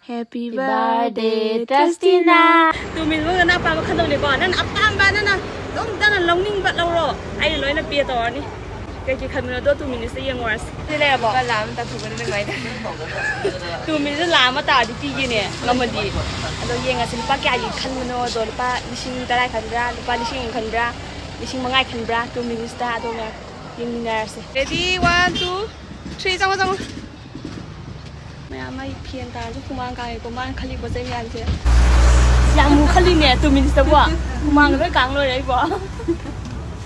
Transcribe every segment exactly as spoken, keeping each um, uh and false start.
Happy birthday, Trustina. Two minutes ꯐꯥꯎꯗ ꯅꯪ ꯑꯄꯥꯝꯕ ꯈꯟꯗꯧꯅꯦꯀꯣ, ꯅꯪꯅ ꯑꯄꯥꯝꯕ, ꯅꯪꯅ ꯑꯗꯨꯝ ꯅꯪꯅ ꯂꯧꯅꯤꯡꯕ ꯂꯧꯔꯣ, ꯑꯩꯅ ꯂꯣꯏꯅ pay ꯇꯧꯔꯅꯤ꯫ ꯀꯩ ꯀꯩ ꯈꯟꯕꯅꯣꯗꯣ two minutes ꯇ ꯌꯦꯡꯉꯨꯔꯁꯤ꯫ ꯁꯤ ꯂꯩꯔꯕꯣ? ꯂꯨꯄꯥ ꯂꯥꯛ ꯑꯃ ꯇꯥꯊꯣꯛꯄꯗꯤ ꯅꯨꯡꯉꯥꯏꯇꯦ꯫ Two minutes ꯇ ꯂꯥꯛ ꯑꯃ ꯇꯥꯔꯗꯤ ꯄꯤꯒꯦꯅꯦ, ꯉꯝꯃꯗꯤ꯫ ꯑꯗꯣ ꯌꯦꯡꯉꯁꯤ ꯂꯨꯄꯥ ꯀꯌꯥꯒꯤ ꯈꯟꯕꯅꯣꯗꯣ, ꯂꯨꯄꯥ ꯂꯤꯁꯤꯡ ꯇꯔꯥ ꯈꯟꯕ꯭ꯔꯥ, ꯂꯨꯄꯥ ꯂꯤꯁꯤꯡ ꯑꯃ ꯈꯟꯕ꯭ꯔꯥ, ꯂꯤꯁꯤꯡ ꯃꯉꯥ ꯈꯟꯕ꯭ꯔꯥ, two minutes ꯇ ꯑꯗꯣ ꯃꯌꯥꯝ ꯌꯦꯡꯃꯤꯟꯅꯔꯁꯦ꯫ Ready, one, two, three, ꯆꯪꯉꯣ, ꯆꯪꯉꯣ꯫ ꯃꯌꯥꯝ ꯑꯩ ꯐꯦꯟ ꯇꯥꯔꯁꯨ ꯍꯨꯃꯥꯡ ꯀꯥꯡꯉꯦꯀꯣ, ꯃꯥꯅ ꯈꯜꯂꯤ ꯄꯣꯠ ꯆꯩ ꯃꯌꯥꯝꯁꯦ꯫ ꯌꯥꯝ ꯃꯨ ꯈꯜꯂꯤꯅꯦ two minutes ꯇꯕꯨ꯫ ꯍꯨꯃꯥꯡꯒ ꯂꯣꯏ ꯀꯥꯡ ꯂꯣꯏꯔꯦ ꯑꯩꯕꯣ꯫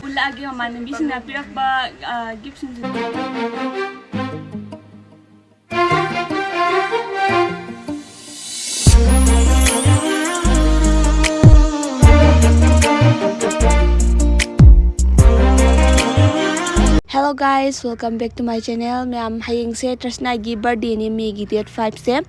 ꯎꯠꯂꯛꯑꯒꯦ ꯃꯃꯥꯟꯅꯕꯤꯁꯤꯡꯅ ꯄꯤꯔꯛꯄ, ꯑ, gift ꯁꯤꯡꯁꯦ꯫ Hello guys, welcome back to my channel. ꯃꯌꯥꯝ, ꯍꯌꯦꯡꯁꯦ ꯇ꯭ꯔꯁꯅꯥꯒꯤ birthday ꯅꯦ, May ꯒꯤ date five ꯁꯦ꯫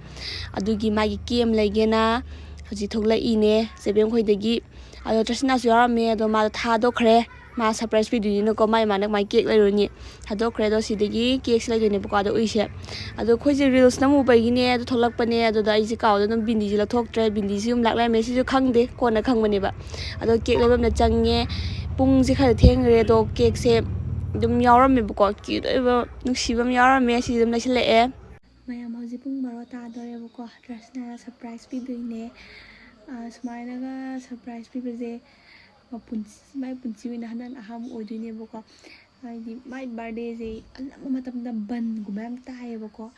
ꯑꯗꯨꯒꯤ ꯃꯥꯒꯤ cake ꯑꯃ ꯂꯩꯒꯦꯅ ꯍꯧꯖꯤꯛ ꯊꯣꯛꯂꯛꯏꯅꯦ ꯆꯦꯕꯦꯝ ꯈꯣꯏꯗꯒꯤ꯫ ꯑꯗꯣ ꯇ꯭ꯔꯁꯅꯥꯁꯨ ꯌꯥꯎꯔꯝꯃꯦ, ꯑꯗꯣ ꯃꯥꯗꯣ ꯊꯥꯗꯣꯛꯈ꯭ꯔꯦ꯫ ꯃꯥ surprise ꯄꯤꯗꯣꯏꯅꯤꯅꯀꯣ, ꯃꯥ ꯏꯃꯥꯅ ꯀꯃꯥꯏꯅ cake ꯂꯩꯔꯨꯅꯤ? ꯊꯥꯗꯣꯛꯈ꯭ꯔꯦ꯫ ꯑꯗꯣ ꯁꯤꯗꯒꯤ cake ꯁꯦ ꯂꯩꯗꯣꯏꯅꯦꯕꯀꯣ, ꯑꯗꯣ ꯎꯏꯁꯦ꯫ ꯑꯗꯣ ꯑꯩꯈꯣꯏꯁꯦ reels ꯅꯝꯃꯨꯕꯒꯤꯅꯦ, ꯑꯗꯣ ꯊꯣꯛꯂꯛꯄꯅꯦ꯫ ꯑꯗꯨꯗ ꯑꯩꯁꯦ ꯀꯥꯎꯗ ꯑꯗꯨꯝ ꯕꯤꯟꯗꯤꯁꯦ ꯂꯧꯊꯣꯛꯇ꯭ꯔꯦ꯫ ꯕꯤꯟꯗꯤꯁꯤ ꯌꯨꯝ ꯂꯥꯛ ꯂꯩꯔꯝꯃꯦ꯫ ꯁꯤꯁꯨ ꯈꯪꯗꯦ, ꯀꯣꯟꯅ ꯈꯪꯕꯅꯦꯕ꯫ ꯑꯗꯣ cake ꯂꯩꯐꯝꯗ ꯆꯪꯉꯦ꯫ ꯄꯨꯡꯁꯦ ꯈꯔ ꯊꯦꯡꯈ꯭ꯔꯦ꯫ ꯑꯗꯣ cake ꯁꯦ ꯑꯗꯨꯝ ꯌꯥꯎꯔꯝꯃꯦꯕꯀꯣ, cute ꯑꯣꯏꯕ ꯅꯨꯡꯁꯤꯕ ꯑꯃ ꯌꯥꯎꯔꯝꯃꯦ꯫ ꯁꯤꯁꯦ ꯑꯗꯨꯝ ꯂꯩꯁꯤꯜꯂꯛꯑꯦ꯫ ꯃꯌꯥꯝ, ꯍꯧꯖꯤꯛ ꯄꯨꯡ ꯕꯥꯔꯣ ꯇꯥꯗꯣꯔꯦꯕꯀꯣ꯫ ꯇ꯭ꯔꯁꯅꯥꯅ surprise ꯄꯤꯗꯣꯏꯅꯦ꯫ ꯑ, ꯁꯨꯃꯥꯏꯅꯒ surprise ꯄꯤꯕꯁꯦ ꯃꯄꯨꯟꯁꯤ, ꯃꯥꯏ ꯄꯨꯟꯁꯤ ꯑꯣꯏꯅ ꯍꯟꯗꯛꯅ ꯑꯍꯥꯟꯕ ꯑꯣꯏꯗꯣꯏꯅꯦꯕꯀꯣ꯫ ꯍꯥꯏꯗꯤ ꯃꯥꯏ birthday ꯁꯦ ꯑꯅꯝꯕ ꯃꯇꯝꯗ ꯕꯟꯒꯨꯝꯕ ꯌꯥꯝ ꯇꯥꯏꯌꯦꯕꯀꯣ꯫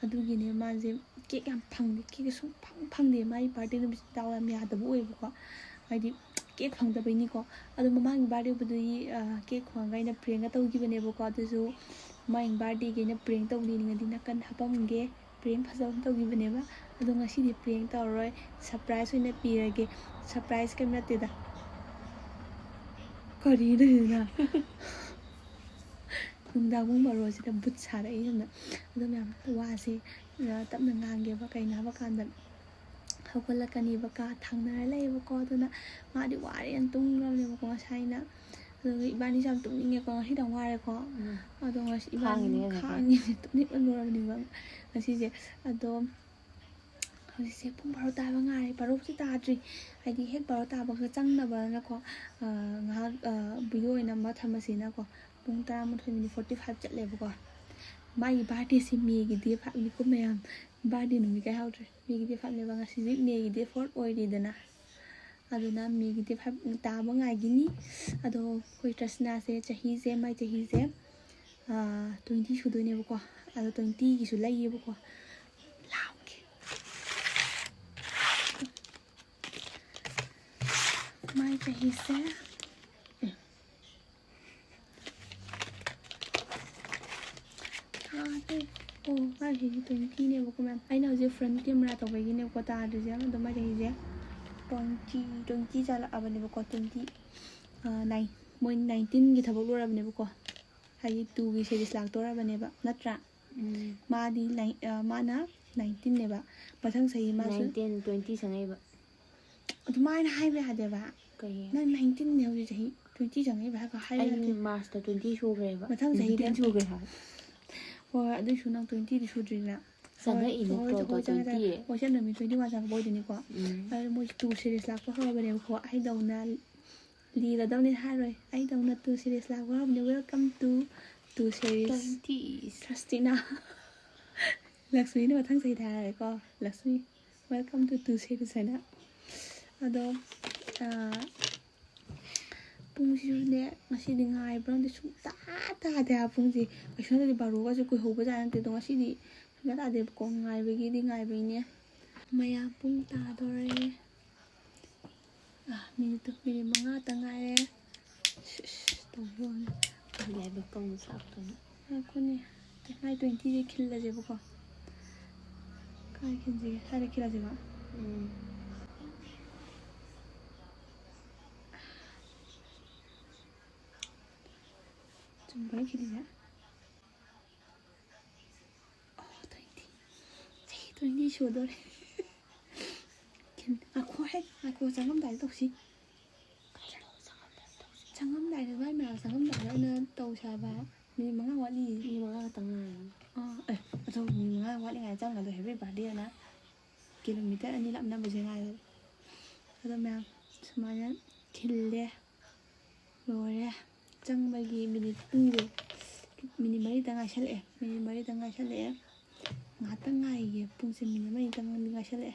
ꯑꯗꯨꯒꯤꯅꯦ ꯃꯥꯁꯦ cake ꯌꯥꯝ ꯐꯪꯗꯦ, cake ꯁꯨꯡꯐꯪ ꯐꯪꯗꯦ꯫ ꯃꯥꯏ birthday ꯅꯨꯃꯤꯠꯁꯦ ꯗꯥꯎ ꯌꯥꯝ ꯌꯥꯗꯕ ꯑꯣꯏꯕꯀꯣ꯫ ꯍꯥꯏꯗꯤ cake ꯐꯪꯗꯕꯩꯅꯤꯀꯣ꯫ ꯑꯗꯣ ꯃꯃꯥꯡꯒꯤ birthday ꯕꯨꯗꯤ, ꯑ, cake ꯐꯪꯉꯒ ꯑꯩꯅ prankꯀ ꯇꯧꯈꯤꯕꯅꯦꯕꯀꯣ꯫ ꯑꯗꯨꯁꯨ ꯃꯃꯥꯡꯒꯤ birthday ꯒꯤ ꯑꯩꯅ prank ꯇꯧꯅꯤꯡꯉꯗꯤ ꯅꯥꯀꯟ ꯍꯥꯞꯄꯝꯒꯦ꯫ Prank ꯐꯖꯕ ꯑꯃ ꯇꯧꯈꯤꯕꯅꯦꯕ꯫ ꯑꯗꯣ ꯉꯁꯤꯗꯤ prank ꯇꯧꯔꯔꯣꯏ, surprise ꯑꯣꯏꯅ ꯄꯤꯔꯒꯦ꯫ Surprise ꯀꯩꯝ ꯅꯠꯇꯦꯗ꯫ ꯀꯔꯤꯅꯣ ꯍꯦꯟꯅ? ꯅꯨꯡꯗꯥꯡ ꯄꯨꯡ ꯕꯥꯔꯣꯁꯤꯗ ꯕꯨꯠ ꯁꯥꯔꯛꯏ ꯌꯥꯝꯅ꯫ ꯑꯗꯣ ꯃꯌꯥꯝ, ꯋꯥꯁꯦ, ꯑ, ꯇꯞꯅ ꯉꯥꯡꯒꯦꯕ꯫ ꯀꯩꯅꯣ ꯍꯥꯏꯕ ꯀꯥꯟꯗ ꯍꯧꯒꯠꯂꯛꯀꯅꯤꯕ, ꯀꯥ ꯊꯪꯅꯔ ꯂꯩꯌꯦꯕꯀꯣ꯫ ꯑꯗꯨꯅ ꯃꯥꯗꯤ ꯋꯥꯔꯦꯅ ꯇꯨꯝꯈ꯭ꯔꯕꯅꯦꯕꯀꯣ ꯉꯁꯥꯏꯅ꯫ ꯑꯗꯨꯒ ꯏꯕꯥꯅꯤꯁꯦ ꯌꯥꯝ ꯇꯨꯝꯅꯤꯡꯉꯦꯀꯣ, ꯉꯁꯤꯗꯤ ꯌꯥꯝ ꯋꯥꯔꯦꯀꯣ꯫ ꯎꯝ꯫ ꯑꯗꯣ ꯉꯁꯤ ꯏꯕꯥꯅꯤ ꯈꯥꯡꯉꯤꯅꯦ ꯉꯁꯥꯏ꯫ ꯈꯥꯡꯉꯤꯅꯦ, ꯇꯨꯝꯅꯤꯡꯃꯟꯂꯨꯔꯕꯅꯦꯕ ꯉꯁꯤꯁꯦ꯫ ꯑꯗꯣ ꯍꯧꯖꯤꯛꯁꯦ ꯄꯨꯡ ꯕꯥꯔꯣ ꯇꯥꯕ ꯉꯥꯏꯔꯦ꯫ ꯕꯥꯔꯣꯁꯨ ꯇꯥꯗ꯭ꯔꯤ꯫ ꯍꯥꯏꯗꯤ ꯍꯦꯛ ꯕꯥꯔꯣ ꯇꯥꯕꯒ ꯆꯪꯅꯕꯅꯀꯣ, ꯑ, ꯉꯥꯏꯍꯥꯛ, ꯑ, video ꯑꯣꯏꯅ ꯅꯝꯕ ꯊꯝꯃꯁꯤꯅꯀꯣ꯫ ꯄꯨꯡ ꯇꯔꯥꯃꯥꯊꯣꯏ ꯃꯤꯅꯤꯠ forty five ꯆꯠꯂꯦꯕꯀꯣ꯫ ꯃꯥꯒꯤ birthdayꯁꯦ Mayꯒꯤ day fiveꯅꯤꯀꯣ ꯃꯌꯥꯝ꯫ Birthday ꯅꯨꯃꯤꯠ ꯀꯥꯏ ꯍꯧꯗ꯭ꯔꯦ꯫ Mayꯒꯤ day fiveꯅꯦꯕ꯫ ꯉꯁꯤꯁꯦ Mayꯒꯤ day four ꯑꯣꯏꯔꯤꯗꯅ꯫ ꯑꯗꯨꯅ Mayꯒꯤ day five ꯇꯥꯕ ꯉꯥꯏꯒꯤꯅꯤ꯫ ꯑꯗꯣ ꯑꯩꯈꯣꯏ ꯇ꯭ꯔꯁꯅꯥꯁꯦ ꯆꯍꯤꯁꯦ, ꯃꯥꯏ ꯆꯍꯤꯁꯦ, ꯑ, twenty ꯁꯨꯗꯣꯏꯅꯦꯕꯀꯣ꯫ ꯑꯗꯣ twentyꯒꯤꯁꯨ ꯂꯩꯌꯦꯕꯀꯣ꯫ ꯂꯥꯎꯒꯦ꯫ ꯃꯥꯏ ꯆꯍꯤꯁꯦ, ꯊꯥꯗꯦ꯫ ꯑꯣ, ꯃꯥꯏ ꯆꯍꯤ twentyꯅꯦꯕꯀꯣ ꯃꯌꯥꯝ꯫ ꯑꯩꯅ ꯍꯧꯖꯤꯛ front camera ꯇꯧꯕꯒꯤꯅꯦꯕꯀꯣ ꯇꯥꯗ꯭ꯔꯤꯁꯦ꯫ ꯑꯗꯣ ꯃꯥꯏ ꯆꯍꯤꯁꯦ twenty, twenty ꯆꯥꯜꯂꯛꯑꯕꯅꯦꯕꯀꯣ, twenty, ꯑ, nine, ꯃꯣꯏ nineteenꯒꯤ ꯊꯕꯛ ꯂꯣꯏꯔꯕꯅꯦꯕꯀꯣ꯫ ꯍꯥꯏꯗꯤ twoꯒꯤ series ꯂꯥꯛꯇꯣꯔꯕꯅꯦꯕ, ꯅꯠꯇ꯭ꯔꯥ? ꯎꯝ꯫ ꯃꯥꯗꯤ ꯅꯥꯏꯟ-, ꯑ, ꯃꯥꯅ nineteenꯅꯦꯕ꯫ ꯃꯊꯪ ꯆꯍꯤ ꯃꯥꯁꯨ nine, ten, twenty ꯆꯪꯉꯛꯏꯕ꯫ ꯑꯗꯨꯃꯥꯏꯅ ꯍꯥꯏꯕ ꯌꯥꯗꯦꯕ꯫ ꯀꯩꯒꯤ? ꯅꯪ nineteenꯅꯦ ꯍꯧꯖꯤꯛ, ꯆꯍꯤ twenty ꯆꯪꯉꯛꯏꯕ ꯍꯥꯏꯔꯒ ꯍꯥꯏꯕ ꯑꯩ ꯌꯥꯗꯦ꯫ Marchꯇ twenty ꯁꯨꯈ꯭ꯔꯦꯕ꯫ ꯃꯊꯪ ꯆꯍꯤꯗ nineteen ꯁꯨꯈ꯭ꯔꯦ ꯍꯥꯏꯕ꯫ ꯍꯣꯏ, ꯍꯣꯏ, ꯑꯗꯨꯏꯁꯨ ꯅꯪ twentyꯗꯤ ꯁꯨꯗ꯭ꯔꯤꯗꯅ꯫ ꯆꯪꯉꯛꯏ ꯍꯣꯏ, ꯅꯠꯇ꯭ꯔꯣ ꯍꯣꯏ, ꯑꯗꯣ ꯆꯪꯉꯛꯑꯦ, ꯆꯪꯉꯛꯑꯦ꯫ twenty? ꯍꯣꯏ, ꯁꯤ ꯅꯨꯃꯤꯠ twenty-one ꯆꯪꯉꯛꯄ ꯑꯣꯏꯗꯣꯏꯅꯤꯀꯣ꯫ ꯎꯝ꯫ ꯑꯗꯨ ꯃꯣꯏ two series ꯂꯥꯛꯄ ꯍꯧꯔꯕꯅꯦꯕꯀꯣ꯫ ꯑꯩꯗꯧꯅ ꯂꯤꯔꯗꯧꯅꯦ ꯍꯥꯏꯔꯣꯏ꯫ ꯑꯩꯗꯧꯅ two series ꯂꯥꯛꯄ ꯍꯧꯔꯕꯅꯦ꯫ Welcome to two series꯫ Twenties꯫ ꯇ꯭ꯔꯁꯇꯤꯅ꯫ ꯂꯛꯁꯃꯤꯅ ꯃꯊꯪ ꯆꯍꯤꯗ ꯍꯥꯏꯔꯦꯀꯣ꯫ Lakshmi, welcome to two series ꯍꯥꯏꯅ꯫ ꯑꯗꯣ, ꯑ, ꯄꯨꯡꯁꯤꯁꯨꯅꯦ, ꯉꯁꯤꯗꯤ ꯉꯥꯏꯕ꯭ꯔꯥ ꯈꯪꯗꯦ, ꯁꯨꯡꯇꯥ ꯇꯥꯗꯦ ꯍꯥꯏꯕ ꯄꯨꯡꯁꯦ꯫ ꯀꯩꯁꯨ ꯅꯠꯇꯗꯤ ꯕꯥꯔꯣꯒꯁꯦ ꯀꯨꯏꯍꯧꯕꯖꯥꯠ ꯅꯠꯇꯦ꯫ ꯑꯗꯣ ꯉꯁꯤꯗꯤ ꯁꯨꯡꯇꯥ ꯇꯥꯗꯦꯕꯀꯣ, ꯉꯥꯏꯕꯒꯤꯗꯤ ꯉꯥꯏꯕꯒꯤꯅꯦ꯫ ꯃꯌꯥꯝ, ꯄꯨꯡ ꯇꯥꯗꯣꯔꯦ꯫ ꯑ, ꯃꯤꯅꯤꯠꯇꯣ, ꯃꯤꯅꯤꯠ ꯃꯉꯥꯇ ꯉꯥꯏꯔꯦ꯫ ꯁꯤꯁ, ꯇꯧꯕꯤꯌꯣꯅꯦ꯫ ꯂꯥꯏꯕꯛ ꯀꯧꯅ ꯁꯥꯞꯇꯅ꯫ ꯉꯥꯏꯈꯣꯅꯦ꯫ ꯃꯥꯏ twentyꯁꯦ ꯈꯤꯜꯂꯁꯦꯕꯀꯣ꯫ ꯀꯥꯏ ꯈꯤꯟꯁꯤꯒꯦ? ꯁ꯭ꯋꯥꯏꯗ ꯈꯤꯜꯂꯁꯦꯕ꯫ ꯎꯝ꯫ ꯆꯨꯝꯕ꯭ꯔꯥ ꯈꯤꯜꯂꯤꯁꯦ? ꯑꯣ, twenty꯫ ꯆꯍꯤ twenty ꯁꯨꯗꯣꯔꯦ꯫ ꯈꯤꯟ-, ꯉꯥꯏꯈꯣ ꯍꯦ, ꯉꯥꯏꯈꯣ, ꯆꯪꯉꯝꯗꯥꯏꯗ ꯇꯧꯁꯤ꯫ ꯆꯪꯉꯝꯗꯥꯏꯗ, ꯃꯥꯏ ꯃꯅꯥꯛ ꯆꯪꯉꯝꯗꯥꯏꯗ ꯑꯣꯏꯅ ꯇꯧꯁꯦ ꯍꯥꯏꯕ꯫ ꯃꯤꯅꯤꯠ ꯃꯉꯥ ꯋꯥꯠꯂꯤ꯫ ꯃꯤ ꯃꯉꯥ ꯈꯛꯇ ꯉꯥꯏꯔꯦ꯫ ꯑꯥ, ꯑꯦ, ꯑꯗꯣ ꯃꯤꯅꯤꯠ ꯃꯉꯥ ꯋꯥꯠꯂꯤꯉꯩꯗ ꯆꯪꯉꯗꯣ happy birthday ꯑꯅ꯫ ꯀꯤꯂꯣꯃꯤꯇꯔ ꯑꯅꯤ ꯂꯥꯞꯅꯕꯁꯦ ꯉꯥꯏꯔꯦ꯫ ꯑꯗꯣ ꯃꯌꯥꯝ ꯁꯨꯃꯥꯏꯅ ꯊꯤꯜꯂꯦ꯫ ꯂꯣꯏꯔꯦ꯫ ꯆꯪꯕꯒꯤ ꯃꯤꯅꯤꯠ ꯄꯨꯡꯁꯦ ꯃꯤꯅꯤꯠ ꯃꯔꯤꯇꯪ ꯉꯥꯏꯁꯜꯂꯛꯑꯦ꯫ ꯃꯤꯅꯤꯠ ꯃꯔꯤꯇꯪ ꯉꯥꯏꯁꯜꯂꯛꯑꯦ꯫ ꯉꯥꯏꯍꯥꯛꯇꯪ ꯉꯥꯏꯒꯦ꯫ ꯄꯨꯡꯁꯦ ꯃꯤꯅꯤꯠ ꯃꯔꯤꯇꯪ ꯉꯥꯏꯁꯜꯂꯛꯑꯦ꯫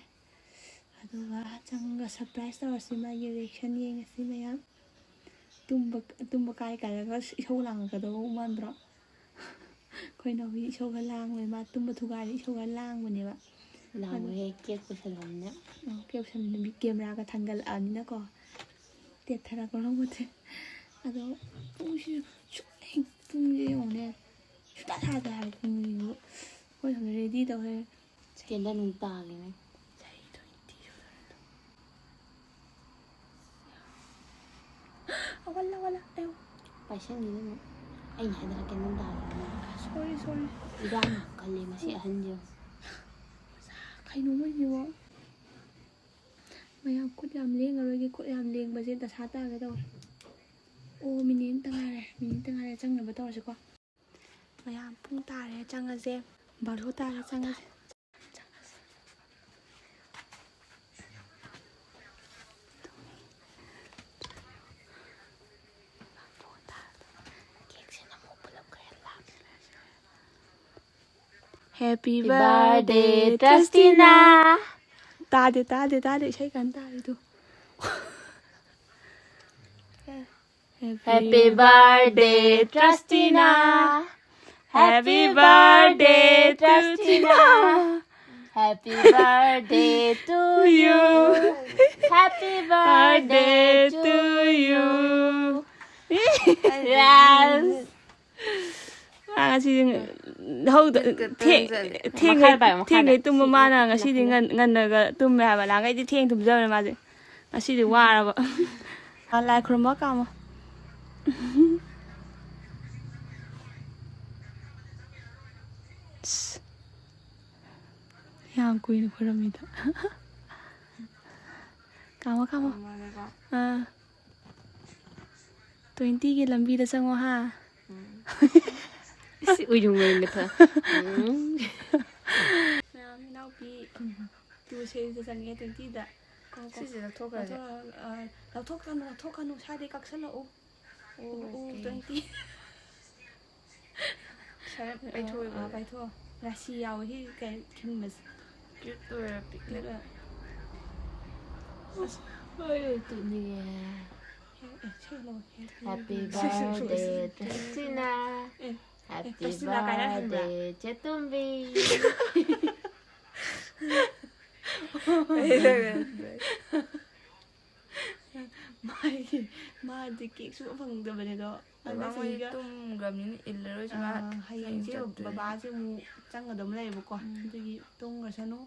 ꯑꯗꯨꯒ ꯆꯪꯉꯒ surprise ꯇꯧꯔꯁꯤ꯫ ꯃꯥꯒꯤ reaction ꯌꯦꯡꯉꯁꯤ ꯃꯌꯥꯝ꯫ ꯇꯨꯝꯕ, ꯇꯨꯝꯕ ꯀꯥꯏ ꯀꯥꯏꯔꯒ ꯏꯁꯧ ꯂꯥꯡꯉꯛꯀꯗꯧꯕ ꯃꯥꯟꯗ꯭ꯔꯣ? ꯑꯩꯈꯣꯏ ꯅꯥꯎꯕꯤ ꯏꯁꯧꯒ ꯂꯥꯡꯕꯅꯦ꯫ ꯃꯥ ꯇꯨꯝꯕ ꯊꯨꯒꯥꯏꯔꯦ, ꯏꯁꯧꯒ ꯂꯥꯡꯕꯅꯦꯕ꯫ ꯂꯥꯡꯉꯣꯏꯍꯦ, cake ꯄꯨꯁꯜꯂꯕꯅꯤꯅ꯫ ꯑꯣ, cake ꯄꯨꯁꯜꯂꯕꯅꯤꯅ꯫ ꯃꯤ camera ꯒ ꯊꯥꯡꯒꯠꯂꯛꯑꯕꯅꯤꯅꯀꯣ꯫ ꯇꯦꯠꯊꯔꯛꯄ ꯂꯧꯕꯗꯤ꯫ ꯑꯗꯣ ꯄꯨꯡꯁꯤꯁꯨ ꯁꯨꯛ ꯍꯦꯛ ꯄꯨꯡꯁꯦ ꯌꯦꯡꯉꯨꯅꯦ꯫ ꯁꯨꯡꯇꯥ ꯊꯥꯗꯦ ꯍꯥꯏꯕ ꯄꯨꯡꯁꯤꯁꯨ꯫ ꯑꯩꯈꯣꯏ ꯁꯣꯝꯗ ready ꯇꯧ ꯂꯩꯔꯦ꯫ Candle ꯅꯨꯡ ꯇꯥꯈꯤꯅꯦ꯫ ꯆꯍꯤ twenty ꯁꯨꯔꯦ꯫ ꯑꯋꯥꯂꯥ, ꯑꯋꯥꯂꯥ, ꯑꯌꯣ꯫ ꯄꯥꯏꯁꯟꯈꯤꯅꯤ ꯑꯃꯨꯛ꯫ ꯑꯩꯅ ꯍꯥꯏꯗ꯭ꯔꯥ candle ꯇꯥꯈꯤꯅꯦ꯫ Sorry, sorry꯫ ꯏꯔꯥꯡ ꯈꯜꯂꯦ ꯃꯁꯤ ꯑꯍꯟꯁꯦ꯫ ꯀꯩꯅꯣ ꯃꯣꯏꯁꯤꯕꯣ? ꯃꯌꯥꯝ ꯈꯨꯠ ꯌꯥꯝ ꯂꯦꯡꯉꯔꯣꯏꯒꯦ, ꯈꯨꯠ ꯌꯥꯝ ꯂꯦꯡꯕꯁꯦ ꯗꯁꯥ ꯇꯥꯒꯦ ꯇꯧꯔꯦ꯫ ꯑꯣ, ꯃꯤꯅꯤꯠ ꯑꯃꯇ ꯉꯥꯏꯔꯦ, ꯃꯤꯅꯤꯠ ꯑꯃꯇ ꯉꯥꯏꯔꯦ, ꯆꯪꯅꯕ ꯇꯧꯔꯁꯤꯀꯣ꯫ ꯃꯌꯥꯝ ꯄꯨꯡ ꯇꯥꯔꯦ, ꯆꯪꯉꯁꯦ꯫ ꯕꯥꯔꯣ ꯇꯥꯔꯦ, ꯆꯪꯉꯁꯦ꯫ Happy birthday, Trustina. ꯇꯥꯗꯦ, ꯇꯥꯗꯦ, ꯇꯥꯗꯦ, ꯏꯁꯩ ꯀꯟꯅ ꯇꯥꯔꯤꯗꯨ꯫ Happy birthday, Trustina. Happy birthday, Trustina. Happy birthday to you. Happy birthday to you. Yes. ꯃꯥ ꯉꯁꯤꯗꯤ ꯍꯧꯗ-, ꯊꯦꯡ-, ꯊꯦꯡꯉꯩ, ꯃꯈꯥ ꯄꯥꯏꯌꯣ, ꯃꯈꯥ ꯊꯦꯡꯉꯩ ꯄꯥꯏꯌꯣ꯫ ꯇꯨꯝꯕ ꯃꯥꯅ ꯉꯁꯤꯗꯤ ꯉꯟ-, ꯉꯟꯅꯒ ꯇꯨꯝꯃꯦ ꯍꯥꯏꯕ꯫ ꯅꯍꯥꯟꯈꯩꯗꯤ ꯊꯦꯡ ꯇꯨꯝꯖꯕꯅꯦ ꯃꯥꯁꯦ꯫ ꯉꯁꯤꯗꯤ ꯋꯥꯔꯕ꯫ ꯑ, ꯂꯥꯏ ꯈꯨꯔꯨꯝꯕ ꯀꯥꯝꯃꯣ꯫ ꯌꯥꯝ ꯀꯨꯏꯅ ꯈꯨꯔꯝꯃꯤꯗ꯫ ꯀꯥꯝꯃꯣ, ꯀꯥꯝꯃꯣ꯫ ꯈꯨꯔꯨꯝꯃꯒꯦꯀꯣ꯫ ꯑꯥ꯫ Twenty ꯒꯤ ꯂꯝꯕꯤꯗ ꯆꯪꯉꯣ ꯍꯥ꯫ ꯎꯝ꯫ ꯏꯁ, ꯎꯏꯔꯨꯝ ꯎꯏꯔꯨꯝꯒ ꯊꯣꯛꯑꯦ꯫ ꯎꯝ꯫ ꯃꯌꯥꯝ ꯏꯅꯥꯎꯄꯤ꯫ ꯇꯨ ꯁꯦꯔꯤꯁꯇ ꯆꯪꯉꯦ, ꯇ꯭ꯋꯦꯟꯇꯤꯗ꯫ ꯀꯣ, ꯀꯣ꯫ ꯁꯤꯁꯦ ꯂꯧꯊꯣꯛꯈ꯭ꯔꯁꯦ꯫ ꯂꯧꯊꯣꯛ-, ꯑ, ꯂꯧꯊꯣꯛꯀꯅꯨ, ꯂꯧꯊꯣꯛꯀꯅꯨ, ꯁ꯭ꯋꯥꯏꯗꯩ ꯀꯛꯁꯜꯂꯛꯎ꯫ ꯑꯣ, ꯑꯣ, ꯑꯣꯀꯦ꯫ ꯇ꯭ꯋꯦꯟꯇꯤ꯫ ꯁꯔꯞ ꯑ, ꯄꯩꯊꯣꯛꯑꯣꯏꯕ꯫ ꯑ, ꯄꯩꯊꯣꯛꯑꯣ꯫ ꯔꯥꯁꯤ ꯌꯥꯎꯋꯦ ꯁꯤ ꯀꯩ ꯊꯤꯟꯕꯁꯦ꯫ ꯀ꯭ꯌꯨꯠ ꯑꯣꯏꯔ ꯄꯤꯛꯂꯦ꯫ ꯀ꯭ꯌꯨꯠ ꯑꯣꯏꯔ꯫ ꯑꯁ, ꯍꯣꯏ, ꯇꯨꯝꯅꯤꯡꯉꯦ꯫ ꯍꯦ-, ꯑꯦ, ꯁꯤ ꯂꯧ, ꯍꯦ-, Happy ꯁꯤ, ꯁꯤ, ꯁꯤ, birthday, ꯁꯤ꯫ ꯇ꯭ꯔꯁꯇꯤꯅ꯫ ꯑꯦ, ꯑꯦ, Happy ꯇ꯭ꯔꯁꯇꯤꯅ ꯀꯥꯏꯅ ꯍꯟꯕ꯭ꯔꯥ? Birthday, ꯆꯦꯇꯣꯝꯕꯤ꯫ ꯃꯥꯒꯤ, ꯃꯥꯗꯤ ꯀꯦꯛ ꯁꯨꯡꯐꯪ ꯐꯪꯗꯕꯅꯦ ꯑꯗꯣ꯫ ꯍꯟꯗꯛ ꯃꯃꯥꯡ ꯍꯣꯏꯗꯤ ꯆꯍꯤꯒ, ꯇꯨꯝꯈ꯭ꯔꯕꯅꯤꯅ ꯏꯜꯂꯔꯣꯏꯁꯦ, ꯃꯥ ꯑꯥ, ꯍꯌꯦꯡ ꯍꯌꯦꯡꯁꯦ ꯆꯠꯇꯣꯏꯅꯦ꯫ ꯕꯕꯥꯁꯦ ꯑꯃꯨꯛ ꯆꯪꯒꯗꯕ ꯂꯩꯌꯦꯕꯀꯣ꯫ ꯎꯝ꯫ ꯑꯗꯨꯒꯤ ꯇꯨꯝꯈ꯭ꯔꯁꯅꯨ꯫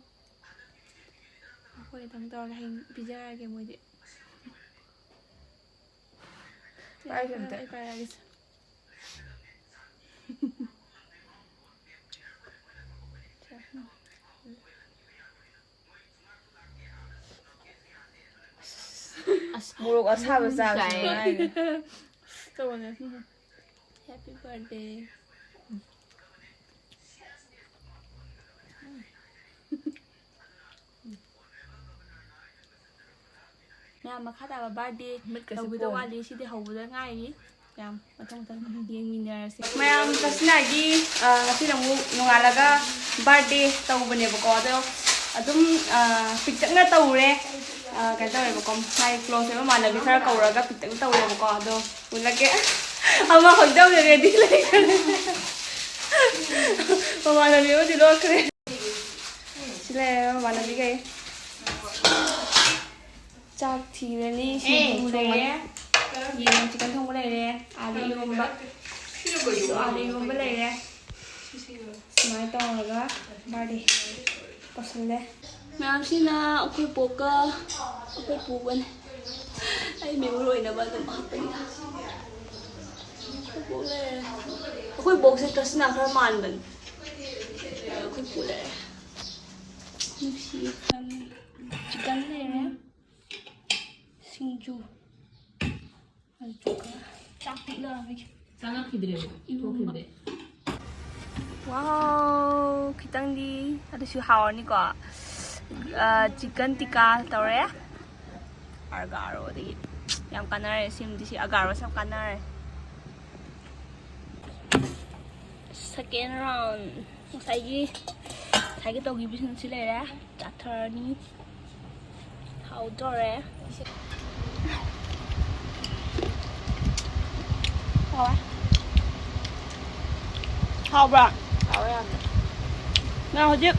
ꯑꯩꯈꯣꯏ ꯑꯗꯨꯝ ꯇꯧꯔꯒꯦ, ꯍꯌꯦꯡ ꯄꯤꯖꯔꯒꯦ ꯃꯣꯏꯗꯤ꯫ ꯄꯥꯏꯁꯦ ꯑꯝꯇ꯫ ꯑꯩ ꯄꯥꯏꯔꯛꯑꯒꯦ꯫ ꯑꯁ, ꯃꯣꯔꯣꯛ ꯑꯁꯥꯕ ꯎꯝ, ꯆꯥꯕꯁꯨ ꯆꯥꯏ꯫ ꯅꯨꯡꯉꯥꯏꯅꯦ꯫ ꯇꯧꯕꯅꯦ꯫ Happy birthday. ꯃꯌꯥꯝ, ꯃꯈꯥ ꯇꯥꯕ ꯕꯥꯔꯗꯦ ꯇꯧꯕꯤꯗ ꯋꯥꯠꯂꯤ, ꯁꯤꯗꯤ ꯍꯧꯕꯗ ꯉꯥꯏꯔꯤ꯫ ꯃꯌꯥꯝ, ꯃꯊꯪ ꯃꯊꯪ ꯌꯦꯡꯃꯤꯟꯅꯔꯁꯤ꯫ ꯃꯌꯥꯝ, ꯇꯁꯅꯥꯒꯤ, ꯑ, ꯉꯁꯤꯅ ꯑꯃꯨꯛ ꯅꯣꯡꯉꯥꯜꯂꯒ ꯕꯥꯔꯗꯦ ꯇꯧꯕꯅꯦꯕꯀꯣ꯫ ꯑꯗꯣ ꯑꯗꯨꯝ, ꯑ, ꯄꯤꯛꯇꯛꯅ ꯇꯧꯔꯦ꯫ ꯑ, ꯀꯩꯅꯣ ꯇꯧꯋꯦꯕꯀꯣ, ꯃꯥꯏ ꯀ꯭ꯂꯣꯁ ꯑꯣꯏꯕ ꯃꯃꯥꯟꯅꯕꯤ ꯈꯔ ꯀꯧꯔꯒ ꯄꯤꯛꯇꯛꯅ ꯇꯧꯔꯦꯕꯀꯣ꯫ ꯑꯗꯣ ꯎꯠꯂꯒꯦ꯫ ꯑꯃ ꯍꯧꯖꯤꯛ ꯇꯧꯔꯦ, ꯔꯦꯗꯤ ꯂꯩꯈ꯭ꯔꯦ꯫ ꯃꯃꯥꯟꯅꯕꯤ ꯑꯃꯗꯤ ꯂꯣꯠꯈ꯭ꯔꯦ꯫ ꯁꯤ ꯂꯩꯔꯦ ꯃꯃꯥꯟꯅꯕꯤꯈꯩ꯫ ꯆꯥꯛ ꯊꯤꯔꯅꯤ꯫ ꯁꯤꯡꯖꯨ ꯊꯣꯡꯉꯅꯤ꯫ ꯌꯦꯟ ꯆꯤꯛꯀꯟ ꯊꯣꯡꯕ ꯂꯩꯔꯦ꯫ ꯑꯥꯂꯨ ꯏꯔꯣꯝꯕ꯫ ꯑꯥꯂꯨ ꯏꯔꯣꯝꯕ ꯂꯩꯔꯦ꯫ ꯁꯨꯃꯥꯏꯅ ꯇꯧꯔꯒ ꯕꯥꯔꯗꯦ ꯇꯧꯁꯜꯂꯦ꯫ ꯃꯌꯥꯝꯁꯤꯅ ꯑꯩꯈꯣꯏ ꯄꯣꯛꯀ ꯑꯩꯈꯣꯏ ꯄꯨꯒꯅꯤ꯫ ꯑꯩ ꯃꯦꯃꯣꯔꯤ ꯑꯣꯏꯅꯕ ꯑꯗꯨꯝ ꯍꯥꯞꯄꯅꯤꯗ꯫ ꯑꯩꯈꯣꯏ ꯄꯣꯛ ꯂꯩꯔꯦ꯫ ꯑꯩꯈꯣꯏ ꯄꯣꯛꯁꯦ ꯇꯁꯅꯥ ꯈꯔ ꯃꯥꯟꯕꯅꯤ꯫ ꯑꯩꯈꯣꯏ ꯄꯨ ꯂꯩꯔꯦ꯫ ꯅꯨꯡꯁꯤ꯫ ꯆꯤꯛꯀꯟ ꯂꯩꯔꯦ꯫ ꯁꯤꯡꯖꯨ꯫ ꯑꯗꯨꯒ ꯆꯥꯛ ꯄꯤꯛꯂꯛꯑꯕꯒꯤ꯫ ꯆꯪꯉꯛꯈꯤꯗ꯭ꯔꯦꯕ, ꯏꯔꯣꯝꯕ꯫ ꯊꯣꯛꯈꯤꯕꯗꯩ꯫ ꯋꯥꯎ, ꯈꯤꯇꯪꯗꯤ ꯑꯗꯨꯁꯨ ꯍꯥꯎꯔꯅꯤꯀꯣ꯫ ꯆꯤꯛꯀꯟ ꯇꯤꯀꯥ ꯇꯧꯔꯦ꯫ ꯑꯒꯥꯔꯣꯗꯒꯤ ꯌꯥꯝ ꯀꯥꯟꯅꯔꯦ꯫ ꯁꯤꯃꯗꯤ ꯁꯤ ꯑꯒꯥꯔꯣꯁꯦ ꯌꯥꯝ ꯀꯥꯟꯅꯔꯦ꯫ Second round, ꯉꯁꯥꯏꯒꯤ ꯉꯁꯥꯏꯒꯤ ꯇꯧꯈꯤꯕꯁꯤꯡꯁꯤ ꯂꯩꯔꯦ꯫ ꯆꯥꯊꯔꯅꯤ꯫ ꯍꯥꯎꯗꯣꯔꯦ꯫ ꯍꯥꯎꯕ꯭ꯔꯥ? ꯍꯥꯎꯕ꯭ꯔꯥ? ꯍꯥꯎꯋꯦ ꯌꯥꯝꯅ꯫ ꯅꯪ ꯍꯧꯖꯤꯛ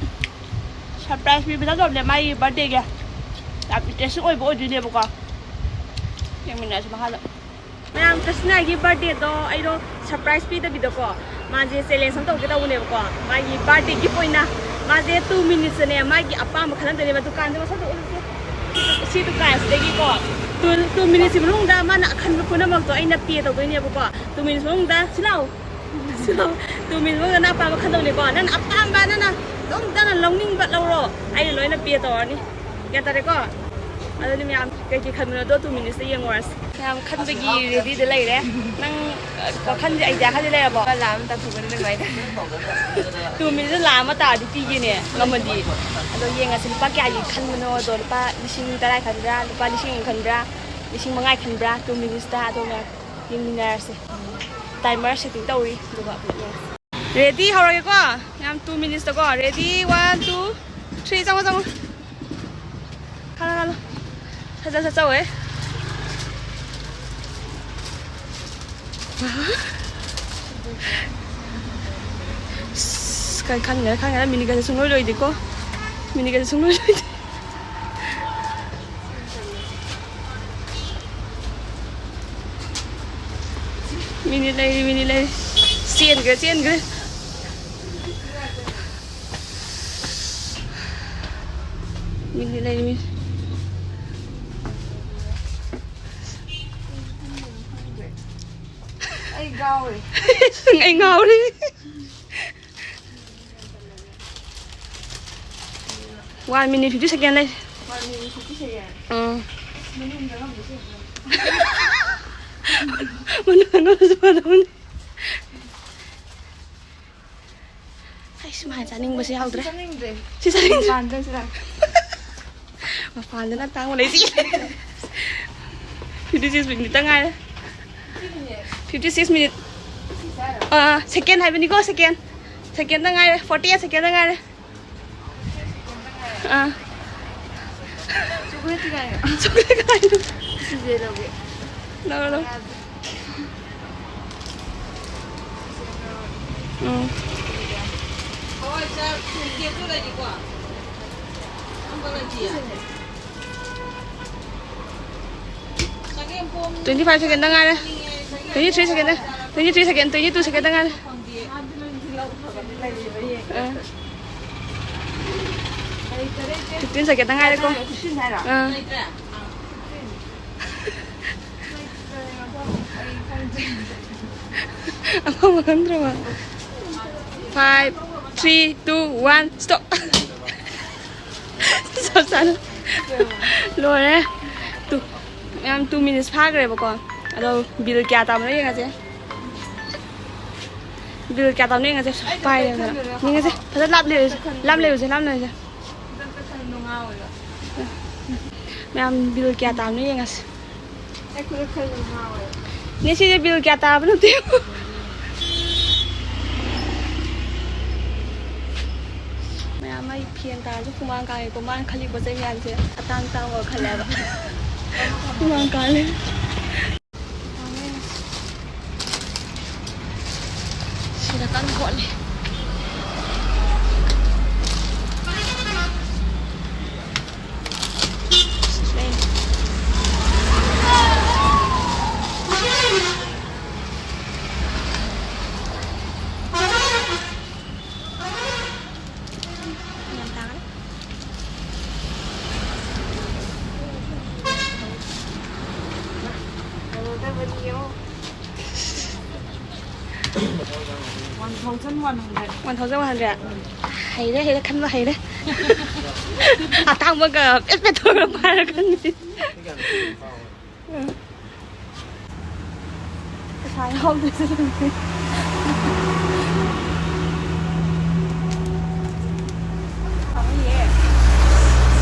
surprise ꯄꯤꯕ ꯆꯠꯇꯧꯕꯅꯦ ꯃꯥꯒꯤ birthdayꯒꯤ꯫ ꯌꯥꯝ interesting ꯑꯣꯏꯕ ꯑꯣꯏꯗꯣꯏꯅꯦꯕꯀꯣ꯫ ꯌꯦꯡꯃꯤꯟꯅꯔꯁꯤ ꯃꯈꯥꯗ꯫ ꯃꯌꯥꯝ, ꯀ꯭ꯔꯤꯁꯅꯥꯒꯤ birthdayꯗꯣ ꯑꯩꯗꯣ surprise ꯄꯤꯗꯕꯤꯗꯀꯣ, ꯃꯥꯁꯦ challenge ꯑꯃ ꯇꯧꯒꯦ ꯇꯧꯕꯅꯦꯕꯀꯣ꯫ ꯃꯥꯒꯤ birthday gift ꯑꯣꯏꯅ ꯃꯥꯁꯦ two minutesꯇꯅꯦ ꯃꯥꯒꯤ ꯑꯄꯥꯝꯕ ꯈꯜꯍꯟꯗꯣꯏꯅꯦꯕ꯫ ꯗꯨꯀꯥꯟꯁꯦ ꯃꯁꯛꯇꯣ ꯎꯠꯂꯨꯁꯦ꯫ ꯁꯤ ꯗꯨꯀꯥꯟꯁꯤꯗꯒꯤꯀꯣ two, two minutesꯀꯤ ꯃꯅꯨꯡꯗ ꯃꯥꯅ ꯑꯈꯟꯕ ꯄꯨꯝꯅꯃꯛꯇꯣ ꯑꯩꯅ pay ꯇꯧꯗꯣꯏꯅꯦꯕꯀꯣ꯫ Two minutesꯀꯤ ꯃꯅꯨꯡꯗ, ꯁꯤ ꯂꯥꯎ꯫ ꯁꯤ ꯂꯥꯎ꯫ Two minutesꯀꯤ ꯃꯅꯨꯡꯗ ꯅꯪ ꯑꯄꯥꯝꯕ ꯈꯟꯗꯧꯅꯦꯀꯣ꯫ ꯅꯪꯅ ꯑꯄꯥꯝꯕ, ꯅꯪꯅ ꯑꯗꯨꯝ ꯅꯪꯅ ꯂꯧꯅꯤꯡꯕ ꯂꯧꯔꯣ꯫ ꯑꯩꯅ ꯂꯣꯏꯅ pay ꯇꯧꯔꯅꯤ꯫ ꯒ꯭ꯌꯥꯟ ꯇꯥꯔꯦꯀꯣ? ꯑꯗꯨꯗꯤ ꯃꯌꯥꯝ ꯀꯩꯀꯩ ꯈꯟꯕꯅꯣꯗꯣ two minutesꯇ ꯌꯦꯡꯉꯨꯔꯁꯤ꯫ ꯃꯌꯥꯝ ꯈꯟꯕꯒꯤ readyꯗ ꯂꯩꯔꯦ꯫ ꯅꯪ, ꯑ, ꯋꯥꯈꯜꯁꯦ, idea ꯈꯔꯗꯤ ꯂꯩꯔꯕꯣ? ꯂꯥꯝ ꯇꯥꯊꯣꯛꯄꯅꯤ ꯅꯨꯡꯉꯥꯏꯅ꯫ Two minutesꯇ ꯂꯥꯛ ꯑꯃ ꯇꯥꯔꯗꯤ ꯄꯤꯒꯦꯅꯦ, ꯉꯝꯃꯗꯤ꯫ ꯑꯗꯣ ꯌꯦꯡꯉꯁꯤ, ꯂꯨꯄꯥ ꯀꯌꯥꯒꯤ ꯈꯟꯕꯅꯣ ꯑꯗꯣ, ꯂꯨꯄꯥ ꯂꯤꯁꯤꯡ ꯇꯔꯥ ꯈꯟꯕ꯭ꯔꯥ, ꯂꯨꯄꯥ ꯂꯤꯁꯤꯡ ꯑꯃ ꯈꯟꯕ꯭ꯔꯥ, ꯂꯤꯁꯤꯡ ꯃꯉꯥ ꯈꯟꯕ꯭ꯔꯥ, two minutesꯇ? ꯑꯗꯣ ꯃꯌꯥꯝ ꯌꯦꯡꯃꯤꯟꯅꯔꯁꯦ꯫ Timer setting ꯇꯧꯔꯤ, ꯑꯗꯨꯒ ꯑꯃꯨꯛ ꯌꯦꯡꯉꯁꯤ꯫ Ready, ꯍꯧꯔꯒꯦꯀꯣ꯫ ꯌꯥꯝ two minutesꯇꯀꯣ꯫ Ready, one, two, three, ꯆꯪꯉꯣ, ꯆꯪꯉꯣ꯫ ꯈꯜꯂꯣ, ꯈꯜꯂꯣ꯫ ꯁꯠ, ꯁꯠ, ꯁꯠ ꯆꯧꯋꯦ꯫ ꯑꯁ, ꯀꯩ ꯈꯟꯒꯦꯔꯥ, ꯈꯟꯒꯦꯔꯥ, minutesꯀꯁꯦ ꯁꯨꯡꯂꯣꯏ ꯂꯣꯏꯗꯦꯀꯣ꯫ Minuteꯀꯁꯦ ꯁꯨꯡꯂꯣꯏ ꯂꯣꯏꯗꯦ꯫ Minute ꯂꯩꯔꯤ, minute ꯂꯩꯔꯤ꯫ ꯆꯦꯟꯈ꯭ꯔꯦ, ꯆꯦꯟꯈ꯭ꯔꯦ꯫ Minute ꯂꯩꯔꯤ, minute꯫ ꯑꯩ ꯉꯥꯎꯔꯦ꯫ ꯑꯩ ꯉꯥꯎꯔꯦ꯫ One minute fifty second ꯂꯩ꯫ One minute fifty second? ꯎꯝ꯫ ꯃꯅꯨꯡꯗ ꯉꯝꯕꯁꯨ ꯌꯥꯝ ꯃꯅꯨꯡꯗ ꯉꯝꯕꯁꯨ ꯐꯗꯧꯅꯤ꯫ ꯑꯩꯁ, ꯁꯨꯃꯥꯏꯅ ꯆꯥꯅꯤꯡꯕꯁꯦ ꯌꯥꯎꯗ꯭ꯔꯦ꯫ ꯆꯥꯅꯤꯡꯗ꯭ꯔꯦ꯫ ꯁꯤ ꯆꯥꯅꯤꯡꯗ꯭ꯔꯦ꯫ ꯄꯥꯟꯗ꯭ꯔꯁꯤꯔ? ꯃꯄꯥꯟꯗꯅ ꯇꯥꯡꯕ ꯂꯩꯁꯤ꯫ Fifty six minute ꯇ ꯉꯥꯏꯔꯦ꯫ Fifty six minute꯫ ꯑꯥ, second ꯍꯥꯏꯕꯅꯤꯀꯣ, second꯫ Second ꯇ ꯉꯥꯏꯔꯦ, forty eight second ꯇ ꯉꯥꯏꯔꯦ꯫ ꯑꯥ꯫ Chocolate ꯀꯥꯏꯅ꯫ Chocolate ꯀꯥꯏꯅ꯫ ꯁꯤꯁꯦ ꯂꯧꯒꯦ꯫ ꯂꯧꯔꯣ, ꯂꯧꯔꯣ꯫ ꯎꯝ꯫ Twenty five second ꯗ ꯉꯥꯏꯔꯦ꯫ Twenty three second ꯗ, twenty three second, twenty two second ꯗ ꯉꯥꯏꯔꯦ꯫ ꯑꯥ꯫ Fifteen second ꯗ ꯉꯥꯏꯔꯦꯀꯣ꯫ ꯑꯥ꯫ ꯑꯃ ꯈꯪꯗ꯭ꯔꯕ? Five, three, two, one, stop꯫ ꯆꯞ ꯆꯥꯅ ꯂꯣꯏꯔꯦ꯫ Two, ꯃꯌꯥꯝ, two minutes ꯐꯥꯈ꯭ꯔꯦꯕꯀꯣ꯫ ꯑꯗꯣ bill ꯀꯌꯥ ꯇꯥꯕꯅꯣ ꯌꯦꯡꯉꯁꯦ꯫ Bill ꯀꯌꯥ ꯇꯥꯕꯅꯣ ꯌꯦꯡꯉꯁꯦ꯫ ꯄꯥꯏꯔꯦꯗꯅ꯫ ꯌꯦꯡꯉꯁꯦ꯫ ꯐꯖꯅ ꯂꯥꯞ ꯂꯩꯔꯨꯁꯦ꯫ ꯂꯥꯞ ꯂꯩꯔꯨꯁꯦ꯫ ꯂꯥꯞ ꯂꯩꯔꯨꯁꯦ꯫ ꯃꯌꯥꯝ, bill ꯀꯌꯥ ꯇꯥꯕꯅꯣ ꯌꯦꯡꯉꯁꯦ꯫ ꯑꯩ ꯈꯨꯗꯛ ꯈꯟꯕꯗ ꯉꯥꯎꯋꯦ꯫ ꯅꯦ, ꯁꯤꯁꯦ bill ꯀꯌꯥ ꯇꯥꯕꯅꯣ ꯑꯝꯇ ꯌꯦꯡꯉꯨ꯫ ꯃꯌꯥꯝ, ꯑꯩ ꯐꯦꯟ ꯇꯥꯔꯁꯨ ꯍꯨꯃꯥꯡ ꯀꯥꯡꯉꯦꯀꯣ꯫ ꯃꯥꯅ ꯈꯜꯂꯤ ꯄꯣꯠ ꯆꯩ ꯃꯌꯥꯝꯁꯦ ꯑꯇꯥꯡ ꯇꯥꯡꯕ ꯈꯜꯂꯦꯕ꯫ ꯍꯨꯃꯥꯡ ꯀꯥꯡꯉꯦ꯫ ꯁꯤꯗ ꯀꯟꯅ ꯍꯣꯠꯂꯤ꯫ ꯌꯥꯝ ꯇꯥꯡꯉꯦ꯫ One thousand one hundred꯫ One thousand one hundred꯫ ꯍꯩꯔꯦ, ꯍꯩꯔꯦ, ꯈꯟꯕ ꯍꯩꯔꯦ꯫ ꯑꯇꯥꯡꯕꯒ ꯄꯦꯠ ꯄꯦꯠ ꯇꯧꯔꯒ ꯄꯥꯏꯔ ꯈꯟꯕꯤ꯫ ꯄꯩꯁꯥ ꯌꯥꯎꯗ꯭ꯔꯁꯨ ꯑꯗꯨꯝ ꯄꯤ꯫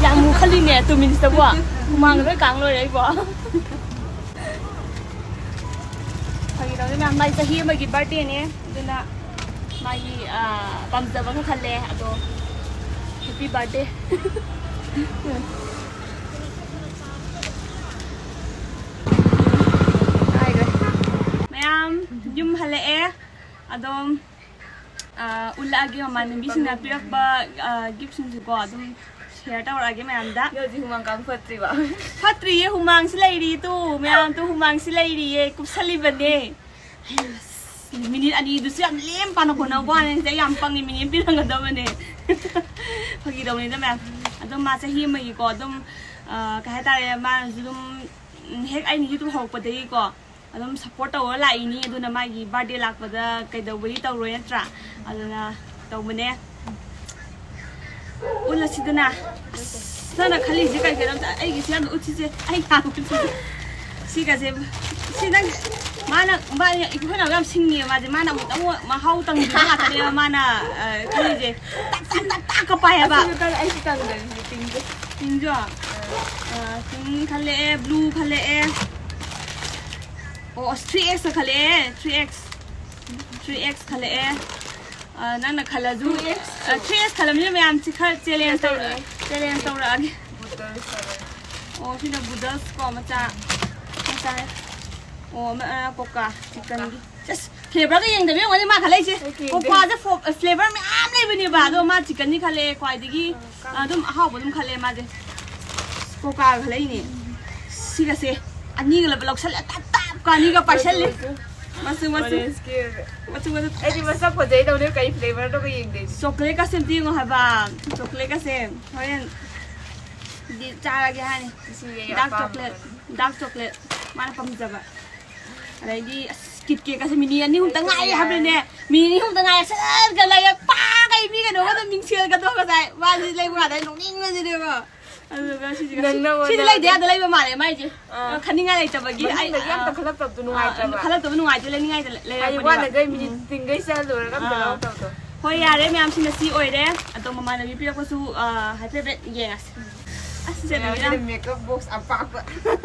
ꯌꯥꯝ ꯃꯨꯈꯠꯂꯤꯅꯦ ꯇꯨ ꯃꯤꯅꯤꯠꯁꯇꯕꯨ꯫ ꯍꯨꯃꯥꯡꯒ ꯂꯣꯏ ꯀꯥꯡ ꯂꯣꯏꯔꯦ ꯑꯩꯕꯣ꯫ ꯐꯥꯒꯤ ꯇꯧꯅꯤ ꯃꯌꯥꯝ, ꯃꯥꯏ ꯆꯍꯤ ꯑꯃꯒꯤ ꯕꯥꯔꯗꯦꯅꯦ, ꯑꯗꯨꯅ ꯃꯥꯒꯤ, ꯑ, ꯄꯥꯝꯖꯕ ꯈꯔ ꯈꯜꯂꯦ꯫ ꯑꯗꯣ ꯍꯦꯄꯤ ꯕꯥꯔꯗꯦ꯫ ꯍꯥꯏꯈ꯭ꯔꯦ꯫ ꯃꯌꯥꯝ ꯌꯨꯝ ꯍꯜꯂꯛꯑꯦ꯫ ꯑꯗꯣ, ꯑ, ꯎꯠꯂꯛꯑꯒꯦ ꯃꯃꯥꯟꯅꯕꯤꯁꯤꯡꯅ ꯄꯤꯔꯛꯄ, ꯑ, ꯒꯤꯐꯁꯤꯡꯁꯦꯀꯣ꯫ ꯑꯗꯨꯝ ꯁꯤꯌꯔ ꯇꯧꯔꯛꯑꯒꯦ ꯃꯌꯥꯝꯗ꯫ ꯅꯣꯏ ꯍꯧꯖꯤꯛ ꯍꯨꯃꯥꯡ ꯀꯥꯡ ꯐꯠꯇ꯭ꯔꯤꯕ? ꯐꯠꯇ꯭ꯔꯤꯌꯦ, ꯍꯨꯃꯥꯡꯁꯤ ꯂꯩꯔꯤ ꯇꯨ꯫ ꯃꯌꯥꯝ ꯇꯨ ꯍꯨꯃꯥꯡꯁꯤ ꯂꯩꯔꯤꯌꯦ, ꯀꯨꯞꯁꯜꯂꯤꯕꯅꯦ꯫ ꯃꯤꯅꯤꯠ ꯑꯅꯤꯗꯨꯁꯨ ꯌꯥꯝ ꯂꯦꯝ ꯄꯥꯅ ꯍꯣꯠꯅꯕ ꯋꯥꯅꯤ꯫ ꯑꯩ ꯌꯥꯝ ꯄꯪꯉꯦ, ꯃꯤꯅꯤꯠ ꯑꯃ ꯄꯤꯔꯝꯒꯗꯕꯅꯦ꯫ ꯐꯥꯒꯤ ꯇꯧꯅꯤꯗ ꯃꯌꯥꯝ꯫ ꯑꯗꯨꯝ ꯃꯥ ꯆꯍꯤ ꯑꯃꯒꯤꯀꯣ, ꯑꯗꯨꯝ, ꯑ, ꯀꯩ ꯍꯥꯏꯇꯥꯔꯦ, ꯃꯥꯅꯁꯨ ꯑꯗꯨꯝ, ꯎꯝ, ꯍꯦꯛ ꯑꯩꯅ YouTube ꯍꯧꯔꯛꯄꯗꯒꯤꯀꯣ, ꯑꯗꯨꯝ ꯁꯞꯄꯣꯔꯠ ꯇꯧꯔ ꯂꯥꯛꯏꯅꯤ꯫ ꯑꯗꯨꯅ ꯃꯥꯒꯤ ꯕꯥꯔꯗꯦ ꯂꯥꯛꯄꯗ ꯀꯩꯗꯧꯕꯗꯤ ꯇꯧꯔꯣꯏ ꯅꯠꯇ꯭ꯔꯥ? ꯑꯗꯨꯅ ꯇꯧꯕꯅꯦ꯫ ꯎꯠꯂꯁꯤꯗꯅ꯫ ꯑꯁ, ꯅꯪꯅ ꯈꯜꯂꯤꯁꯦ ꯀꯩ ꯀꯩꯅꯣ ꯑꯝꯇ ꯑꯩꯒꯤꯁꯦ ꯌꯥꯝꯅ ꯎꯠꯁꯤꯁꯦ꯫ ꯑꯩ ꯌꯥꯝ ꯎꯠꯁꯤꯁꯦ꯫ ꯁꯤꯒꯁꯦ, ꯁꯤ ꯅꯪ, ꯃꯥꯅ, ꯃꯥꯅ, ꯑꯩꯈꯣꯏꯅ ꯌꯥꯝ ꯁꯤꯡꯉꯦ ꯃꯥꯁꯦ꯫ ꯃꯥꯅ ꯑꯃꯨꯛꯇꯪ ꯃꯍꯥꯎ ꯇꯪꯕꯤꯕ ꯉꯥꯛꯇꯅꯦꯕ ꯃꯥꯅ, ꯑ, ꯈꯜꯂꯤꯁꯦ꯫ ꯇꯥꯛ, ꯇꯥꯛ, ꯇꯥꯛ, ꯇꯥꯛꯀ ꯄꯥꯏ ꯍꯥꯏꯕ꯫ ꯑꯁꯤꯁꯨ ꯇꯪ-, ꯑꯩꯁꯨ ꯇꯪꯗꯣꯏꯅꯦ, ꯄꯤꯡꯁꯦ꯫ ꯄꯤꯡꯁꯨ? ꯑ, ꯄꯤꯡ ꯈꯜꯂꯛꯑꯦ, ꯕ꯭ꯂꯨ ꯈꯜꯂꯛꯑꯦ꯫ ꯑꯣ, ꯑꯁ, ꯊ꯭ꯔꯤ ꯑꯦꯛꯁꯇ ꯈꯜꯂꯛꯑꯦ, ꯊ꯭ꯔꯤ ꯑꯦꯛꯁ꯫ ꯊ꯭ꯔꯤ ꯑꯦꯛꯁ ꯈꯜꯂꯛꯑꯦ꯫ ꯑ, ꯅꯪꯅ ꯈꯜꯂꯁꯨ, ꯊ꯭ꯔꯤ ꯑꯦꯛꯁ꯫ ꯑ, ꯊ꯭ꯔꯤ ꯑꯦꯛꯁ ꯈꯜꯂꯝꯅꯤꯅ ꯃꯌꯥꯝ ꯁꯤ ꯈꯔ ꯆꯦꯂꯦꯟꯖ ꯇꯧꯔꯛꯑꯦ, ꯆꯦꯂꯦꯟꯖ ꯇꯧꯔꯛꯑꯒꯦ꯫ ꯕꯨꯗꯜꯁ ꯇꯧꯔꯦ꯫ ꯑꯣ, ꯁꯤꯅ ꯕꯨꯗꯜꯁ ꯀꯣ, ꯃꯆꯥ, ꯃꯆꯥ꯫ ꯑꯣ, ꯑꯃ, ꯑ, ꯀꯣꯀꯥ, ꯆꯤꯛꯀꯟꯒꯤ꯫ ꯑꯁ, ꯐ꯭ꯂꯦꯚꯔꯒ ꯌꯦꯡꯗꯕꯤ ꯑꯣꯏꯔꯝꯒꯅꯤ ꯃꯥ ꯈꯜꯂꯛꯏꯁꯦ꯫ ꯑꯩ ꯌꯦꯡꯗꯦ꯫ ꯀꯣꯀꯥꯁꯦ ꯐꯣ-, ꯐ꯭ꯂꯦꯚꯔ ꯃꯌꯥꯝ ꯂꯩꯕꯅꯦꯕ, ꯑꯗꯣ ꯃꯥ ꯆꯤꯛꯀꯟꯒꯤ ꯈꯜꯂꯛꯑꯦ ꯈ꯭ꯋꯥꯏꯗꯒꯤ꯫ ꯑ, ꯑꯗꯨꯝ ꯑꯍꯥꯎꯕ ꯑꯗꯨꯝ ꯈꯜꯂꯦ ꯃꯥꯁꯦ꯫ ꯀꯣꯀꯥꯒ ꯈꯜꯂꯛꯏꯅꯦ꯫ ꯁꯤꯒꯁꯦ ꯑꯅꯤꯒ ꯂꯧ-, ꯂꯧꯁꯜꯂꯦ, ꯇꯞ ꯇꯞꯀ ꯑꯅꯤꯒ ꯄꯥꯏꯁꯜꯂꯦ꯫ ꯃꯆꯨ, ꯃꯆꯨ꯫ ꯑꯣꯔꯦꯟꯖꯀꯤ꯫ ꯃꯆꯨ, ꯃꯆꯨ꯫ ꯑꯩꯗꯤ ꯃꯁꯛ ꯐꯖꯩ ꯇꯧꯅꯤ, ꯀꯩ ꯐ꯭ꯂꯦꯚꯔꯅꯣꯒ ꯌꯦꯡꯗꯣꯏꯅꯦ꯫ ꯆꯣꯀ꯭ꯂꯦꯠꯀꯁꯦ ꯑꯝꯇ ꯌꯦꯡꯉꯣ ꯍꯥꯏꯕ꯫ ꯆꯣꯀ꯭ꯂꯦꯠꯀꯁꯦ ꯍꯣꯔꯦꯟ ꯗꯤ ꯆꯥꯔꯒꯦ ꯍꯥꯏꯅꯤ꯫ ꯁꯤꯁꯦ ꯑꯩ ꯗꯥꯔꯛ ꯑꯄꯥꯝꯕꯅꯤ꯫ ꯆꯣꯀ꯭ꯂꯦꯠ, ꯗꯥꯔꯛ ꯆꯣꯀ꯭ꯂꯦꯠ ꯃꯥꯅ ꯄꯥꯝꯖꯕ꯫ ꯑꯗꯩꯗꯤ ꯑꯁ, ꯀꯤꯠ ꯀꯦꯠꯀꯁꯦ ꯃꯤꯅꯤꯠ ꯑꯅꯤ ꯑꯍꯨꯝꯇ ꯉꯥꯏꯔꯦ ꯍꯥꯏꯕꯅꯦ꯫ ꯃꯤꯅꯤꯠ ꯑꯅꯤ ꯑꯍꯨꯝꯇ ꯉꯥꯏꯔꯦ꯫ ꯁꯠ ꯁꯠ ꯂꯩꯔꯦ꯫ ꯄꯥ! ꯀꯩ ꯃꯤ ꯀꯩꯅꯣꯒꯗꯣ ꯃꯤꯡꯁꯦꯜꯒꯗꯣ ꯉꯁꯥꯏ ꯃꯥꯁꯤ ꯂꯩꯕ ꯀꯥꯟꯗ ꯑꯩ ꯅꯣꯛꯅꯤꯡꯕꯁꯤꯗꯤꯀꯣ꯫ ꯑꯗꯨꯒ ꯁꯤꯁꯤꯒ ꯁꯤ-, ꯅꯪꯅ ꯁꯤꯗꯤ ꯑꯣꯏꯅ ꯂꯩꯇ ꯌꯥꯗ ꯂꯩꯕ ꯃꯥꯜꯂꯦ ꯃꯥꯏꯁꯦ꯫ ꯑꯥ꯫ ꯈꯟꯅꯤꯡꯉꯥꯏ ꯂꯩꯇꯕꯒꯤ ꯑꯩ, ꯃꯅꯨꯡꯗꯒꯤ ꯑꯝꯇ ꯑꯥ, ꯈꯜꯂꯛꯇꯕꯗꯣ ꯑꯥ, ꯅꯨꯡꯉꯥꯏꯇ꯭ꯔꯕ? ꯈꯜꯂꯛꯇꯕ ꯅꯨꯡꯉꯥꯏꯇꯦ, ꯂꯩꯅꯤꯡꯉꯥꯏꯗ ꯂꯩ-, ꯍꯥꯏꯗꯤ ꯂꯩꯔꯛꯄꯅꯦꯕ꯫ ꯋꯥꯅꯈꯩ ꯃꯤꯅꯤꯠ ꯎꯝ꯫ ꯇꯤꯡꯈꯩ ꯆꯠꯂ ꯂꯣꯏꯔꯒ ꯑꯝꯇ ꯑꯥ꯫ ꯂꯧꯔꯛꯇꯕꯗꯣ꯫ ꯍꯣꯏ, ꯌꯥꯔꯦ ꯃꯌꯥꯝꯁꯤꯅ, ꯁꯤ ꯑꯣꯏꯔꯦ꯫ ꯑꯗꯣ ꯃꯃꯥꯟꯅꯕꯤ ꯄꯤꯔꯛꯄꯁꯨ, ꯑ, ꯍꯥꯏꯐꯦꯠ ꯍꯥꯏꯐꯦꯠ ꯌꯦꯡꯉꯁꯤ꯫ ꯑꯁ, ꯏꯆꯟꯅꯨꯄꯤꯅ ꯃꯦꯀꯞ ꯕꯣꯛꯁ ꯑꯄꯥꯛꯄ꯫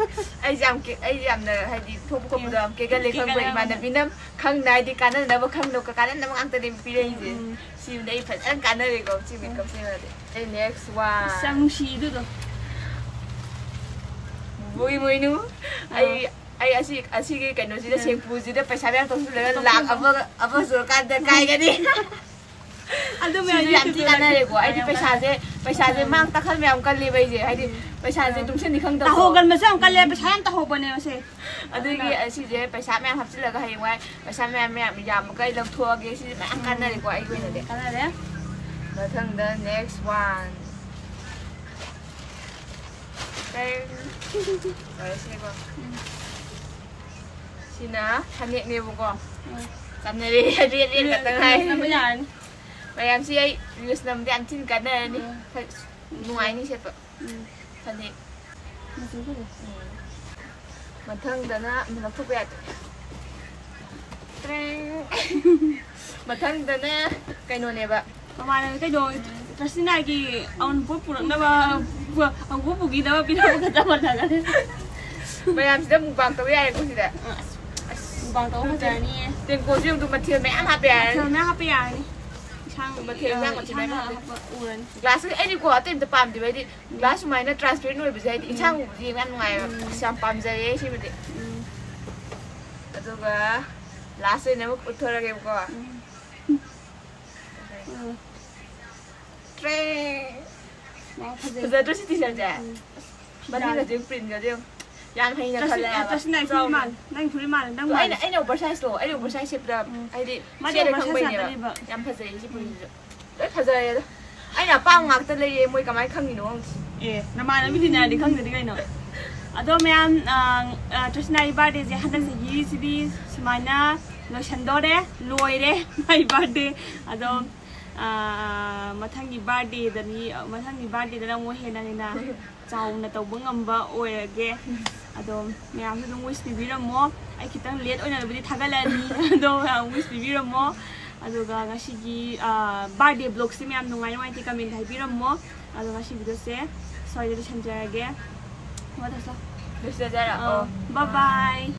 ꯑꯩꯁꯦ ꯌꯥꯝ ꯀꯦ-, ꯑꯩꯁꯦ ꯌꯥꯝꯅ, ꯍꯥꯏꯗꯤ, ꯊꯣꯛꯄ ꯈꯣꯠꯄꯗꯣ ꯌꯥꯝ ꯀꯦꯒꯜꯂꯦ ꯈꯪꯕ ꯀꯦꯒꯜꯂꯦ ꯌꯥꯝꯅ꯫ ꯏꯃꯥꯟꯅꯕꯤꯅ ꯈꯪꯅ, ꯍꯥꯏꯗꯤ, ꯀꯥꯟꯅꯅꯕ ꯈꯪꯅꯕ ꯀꯥꯟꯅꯅꯕ ꯉꯥꯛꯇꯅꯦ ꯄꯤꯔꯛꯏꯁꯦ꯫ ꯎꯝ꯫ ꯁꯤꯕꯨꯗꯤ ꯑꯩ ꯐꯖꯅ ꯀꯥꯟꯅꯔꯦꯀꯣ, ꯁꯤ ꯃꯦꯀꯞ ꯁꯤꯃꯗꯤ꯫ ꯑꯩ ꯅꯦꯛꯁ ꯋꯥꯟ꯫ ꯑꯁ, ꯌꯥꯝ ꯅꯨꯡꯁꯤꯌꯦ ꯑꯗꯨꯗꯣ꯫ ꯃꯣꯏ ꯃꯣꯏꯅꯨ꯫ ꯑꯥ꯫ ꯑꯩ, ꯑꯩ ꯑꯁꯤ, ꯑꯁꯤꯒꯤ ꯀꯩꯅꯣꯁꯤꯗ, ꯑꯥ꯫ ꯁꯦꯝꯄꯨꯁꯤꯗ ꯄꯩꯁꯥ ꯃꯌꯥꯝ ꯇꯧꯁꯤꯜꯂꯒ ꯇꯧꯁꯤꯜꯂꯒ꯫ ꯂꯥꯛ ꯑꯃꯒ, ꯑꯃ ꯁꯨꯔꯀꯥꯟꯗ ꯀꯥꯏꯒꯅꯤ꯫ ꯑꯗꯨ ꯃꯌꯥꯝ ꯁꯤꯁꯨ ꯌꯥꯝ ꯊꯤ ꯀꯥꯟꯅꯔꯦꯀꯣ꯫ ꯑꯩꯗꯤ ꯌꯥꯝ ꯄꯩꯁꯥꯁꯦ, ꯀꯥꯟꯅꯔꯦ꯫ ꯄꯩꯁꯥꯁꯦ ꯎꯝ꯫ ꯃꯥꯡ ꯇꯥꯛꯍꯟꯕ ꯌꯥꯝ ꯀꯜꯂꯦꯕ ꯑꯩꯁꯦ꯫ ꯍꯥꯏꯗꯤ ꯎꯝ꯫ ꯄꯩꯁꯥꯁꯦ ꯎꯝ꯫ ꯇꯨꯡꯁꯤꯟꯅꯤ ꯈꯪꯗꯕꯗꯣ꯫ ꯇꯥꯍꯧꯒꯟꯕꯁꯦ ꯌꯥꯝ ꯀꯜꯂꯦ, ꯄꯩꯁꯥ ꯌꯥꯝ ꯇꯥꯍꯧꯕꯅꯦ ꯃꯁꯦ꯫ ꯑꯗꯨꯒꯤ ꯑꯗꯨꯅ ꯑꯁꯤꯁꯦ ꯄꯩꯁꯥ ꯃꯌꯥꯝ ꯍꯥꯞꯆꯤꯜꯂꯒ ꯍꯌꯦꯡꯋꯥꯏ ꯄꯩꯁꯥ ꯃꯌꯥꯝ ꯃꯌꯥꯝ ꯌꯥꯝꯃꯒ ꯑꯩ ꯂꯧꯊꯣꯛꯑꯒꯦ꯫ ꯁꯤꯁꯦ ꯃꯌꯥꯝ ꯎꯝ꯫ ꯀꯥꯟꯅꯔꯦꯀꯣ ꯑꯩꯒꯤ ꯑꯣꯏꯅꯗꯤ꯫ ꯀꯥꯟꯅꯔꯦ꯫ ꯃꯊꯪꯗ ꯅꯦꯛꯁ ꯋꯥꯟ꯫ ꯇꯦꯡ꯫ ꯂꯣꯏꯔꯦ ꯁꯤꯅꯦꯀꯣ꯫ ꯎꯝ꯫ ꯁꯤꯅ ꯐꯅꯦꯛꯅꯦꯕꯀꯣ꯫ ꯎꯝ꯫ ꯆꯥꯟꯅꯔꯦ, ꯔꯦꯠ, ꯔꯦꯠ ꯈꯛꯇ ꯉꯥꯏ꯫ ꯔꯦꯠ ꯅꯝꯕ ꯌꯥꯔꯅꯤ꯫ ꯃꯌꯥꯝꯁꯤ ꯑꯩ ꯔꯤꯜꯁ ꯅꯝꯕꯗ ꯌꯥꯝ ꯊꯤꯅ ꯀꯥꯟꯅꯔꯅꯤ꯫ ꯎꯝ꯫ ꯅꯨꯡꯉꯥꯏꯅꯤ ꯁꯦꯠꯄ꯫ ꯎꯝ꯫ ꯐꯅꯦꯛ꯫ ꯃꯆꯨ ꯐꯖꯩ꯫ ꯎꯝ꯫ ꯃꯊꯪꯗꯅ, ꯑꯃ ꯂꯧꯊꯣꯛꯄ ꯌꯥꯗꯦ꯫ ꯇ꯭ꯔꯦꯡ꯫ ꯃꯊꯪꯗꯅ ꯀꯩꯅꯣꯅꯦꯕ꯫ ꯃꯃꯥꯟꯅꯕꯤ ꯀꯩꯅꯣ, ꯇ꯭ꯔꯁꯤꯅꯥꯒꯤ ꯑꯎꯟꯄꯣꯠ ꯄꯨꯔꯛꯅꯕ, ꯄꯨ-, ꯑꯎꯟꯄꯣꯠ ꯄꯨꯈꯤꯅꯕ ꯄꯤꯔꯛꯄꯒ ꯆꯞ ꯃꯥꯟꯅꯈ꯭ꯔꯦ꯫ ꯃꯌꯥꯝꯁꯤꯗ ꯃꯨꯛꯕꯥꯡ ꯇꯧꯕ ꯌꯥꯔꯦꯀꯣ ꯁꯤꯗ꯫ ꯑꯁ, ꯃꯨꯛꯕꯥꯡ ꯇꯧꯕ ꯐꯖꯔꯅꯤꯌꯦ꯫ ꯇꯦꯡꯀꯣꯠꯁꯤ ꯑꯃꯨꯛ ꯃꯊꯦꯜ ꯃꯌꯥꯝ ꯍꯥꯞꯄ ꯌꯥꯔꯅꯤ꯫ ꯃꯊꯦꯜ ꯃꯌꯥꯝ ꯍꯥꯞꯄ ꯌꯥꯔꯅꯤ꯫ ꯏꯟꯁꯥꯡ, ꯃꯊꯦꯜ ꯏꯟꯁꯥꯡ ꯑ, ꯃꯊꯦꯜ ꯏꯟꯁꯥꯡ ꯃꯌꯥꯝ ꯍꯥꯞꯄꯦ꯫ ꯍꯥꯞꯄ ꯎꯔꯅꯤ꯫ ꯒ꯭ꯂꯥꯁꯁꯦ ꯑꯩꯗꯤꯀꯣ ꯑꯇꯩ ꯑꯝꯇ ꯄꯥꯝꯗꯦꯕ꯫ ꯍꯥꯏꯗꯤ ꯎꯝ꯫ ꯒ꯭ꯂꯥꯁ ꯁꯨꯃꯥꯏꯅ ꯇ꯭ꯔꯥꯟꯁꯄꯦꯔꯦꯟ ꯑꯣꯏꯕꯁꯦ ꯍꯥꯏꯗꯤ ꯎꯝ꯫ ꯏꯟꯁꯥꯡ ꯎꯕꯁꯦ ꯌꯦꯡꯕ ꯌꯥꯝ ꯅꯨꯡꯉꯥꯏꯌꯦꯕ꯫ ꯎꯝ꯫ ꯑꯁ, ꯌꯥꯝ ꯄꯥꯝꯖꯩꯌꯦ ꯁꯤꯃꯗꯤ꯫ ꯎꯝ꯫ ꯑꯗꯨꯒ ꯂꯥꯁ ꯑꯣꯏꯅ ꯑꯃꯨꯛ ꯎꯠꯊꯣꯔꯛꯑꯒꯦꯕꯀꯣ꯫ ꯎꯝ꯫ ꯎꯝ꯫ ꯇ꯭ꯔꯦ꯫ ꯋꯥ, ꯐꯖꯩ꯫ ꯐꯖꯗ꯭ꯔꯣ ꯁꯤ ꯇꯤ ꯁꯥꯔꯠꯁꯦ? ꯎꯝ꯫ ꯃꯅꯤꯡꯒꯁꯦ, ꯄ꯭ꯔꯤꯟꯒꯁꯦ ꯌꯦꯡꯉꯣ꯫ ꯌꯥꯝ ꯍꯩꯅ ꯇ꯭ꯔꯁꯤ-, ꯈꯜꯂꯦ ꯍꯥꯏꯕ꯫ ꯇ꯭ꯔꯁꯤꯅꯥꯏ ꯐꯨꯔꯤꯠ ꯆꯥꯎꯅ꯫ ꯃꯥꯜꯂꯦ꯫ ꯅꯪ ꯐꯨꯔꯤꯠ ꯃꯥꯜꯂꯦ꯫ ꯅꯪ ꯑꯗꯣ ꯑꯩꯅ, ꯃꯥꯜꯂꯦ꯫ ꯑꯩꯅ ꯑꯣꯚꯔ ꯁꯥꯏꯖꯇꯣ, ꯑꯩꯅ ꯑꯣꯚꯔ ꯁꯥꯏꯖ ꯁꯦꯠꯄꯗ ꯎꯝ꯫ ꯍꯥꯏꯗꯤ ꯃꯥꯗꯤ ꯁꯦꯠꯂꯦ ꯑꯣꯚꯔ ꯁꯥꯏꯖ ꯈꯪꯕꯩꯅꯦꯕ꯫ ꯉꯥꯛꯇꯅꯦꯕ꯫ ꯌꯥꯝ ꯐꯖꯩꯌꯦ ꯁꯤ ꯎꯝ꯫ ꯐꯨꯔꯤꯠꯁꯤꯁꯨ꯫ ꯂꯣꯏ ꯐꯖꯔꯦꯗ꯫ ꯑꯩꯅ ꯑꯄꯥꯝꯕ ꯉꯥꯛꯇ ꯂꯩꯌꯦ, ꯃꯣꯏ ꯀꯃꯥꯏꯅ ꯈꯪꯉꯤꯅꯣ ꯈꯪꯗꯦ꯫ ꯑꯦ, ꯅꯃꯥꯟꯅꯕꯤ ꯇꯤꯟꯅꯔꯗꯤ ꯈꯪꯗ꯭ꯔꯗꯤ ꯀꯩꯅꯣ? ꯑꯗꯣ ꯃꯌꯥꯝ, ꯑ, ꯑ, ꯇ꯭ꯔꯁꯤꯅꯥꯒꯤ ꯕꯥꯔꯗꯦꯁꯦ ꯍꯟꯗꯛ ꯆꯍꯤꯁꯤꯗꯤ ꯁꯨꯃꯥꯏꯅ ꯂꯣꯏꯁꯟꯗꯣꯔꯦ, ꯂꯣꯏꯔꯦ ꯃꯥꯏ ꯕꯥꯔꯗꯦ꯫ ꯑꯗꯣ, ꯑ, ꯃꯊꯪꯒꯤ ꯕꯥꯔꯗꯦꯗꯅꯤ, ꯃꯊꯪꯒꯤ ꯕꯥꯔꯗꯦꯗꯅ ꯑꯃꯨꯛ ꯍꯦꯟꯅ ꯍꯦꯟꯅ ꯆꯥꯎꯅ ꯇꯧꯕ ꯉꯝꯕ ꯑꯣꯏꯔꯒꯦ꯫ ꯑꯗꯣ ꯃꯌꯥꯝꯁꯨ ꯑꯗꯨꯝ ꯋꯤꯁ ꯄꯤꯕꯤꯔꯝꯃꯣ꯫ ꯑꯩ ꯈꯤꯇꯪ ꯂꯦꯠ ꯑꯣꯏꯅꯕꯨꯗꯤ ꯊꯥꯒꯠꯂꯛꯑꯅꯤ, ꯑꯗꯣ ꯃꯌꯥꯝ ꯋꯤꯁ ꯄꯤꯕꯤꯔꯝꯃꯣ꯫ ꯑꯗꯨꯒ ꯉꯁꯤꯒꯤ ꯕꯥꯔꯗꯦ ꯕ꯭ꯂꯣꯒꯁꯦ ꯃꯌꯥꯝ ꯅꯨꯡꯉꯥꯏ ꯅꯨꯡꯉꯥꯏꯇꯦ ꯀꯃꯦꯟꯗ ꯍꯥꯏꯕꯤꯔꯝꯃꯣ꯫ ꯑꯗꯣ ꯉꯁꯤ ꯚꯤꯗꯤꯑꯣꯁꯦ ꯁ꯭ꯋꯥꯏꯗ ꯂꯣꯏꯁꯤꯟꯖꯔꯒꯦ꯫ ꯃꯊꯛꯁꯨ ꯂꯣꯏꯁꯤꯟꯖꯔꯛꯑꯣ꯫ Bye bye.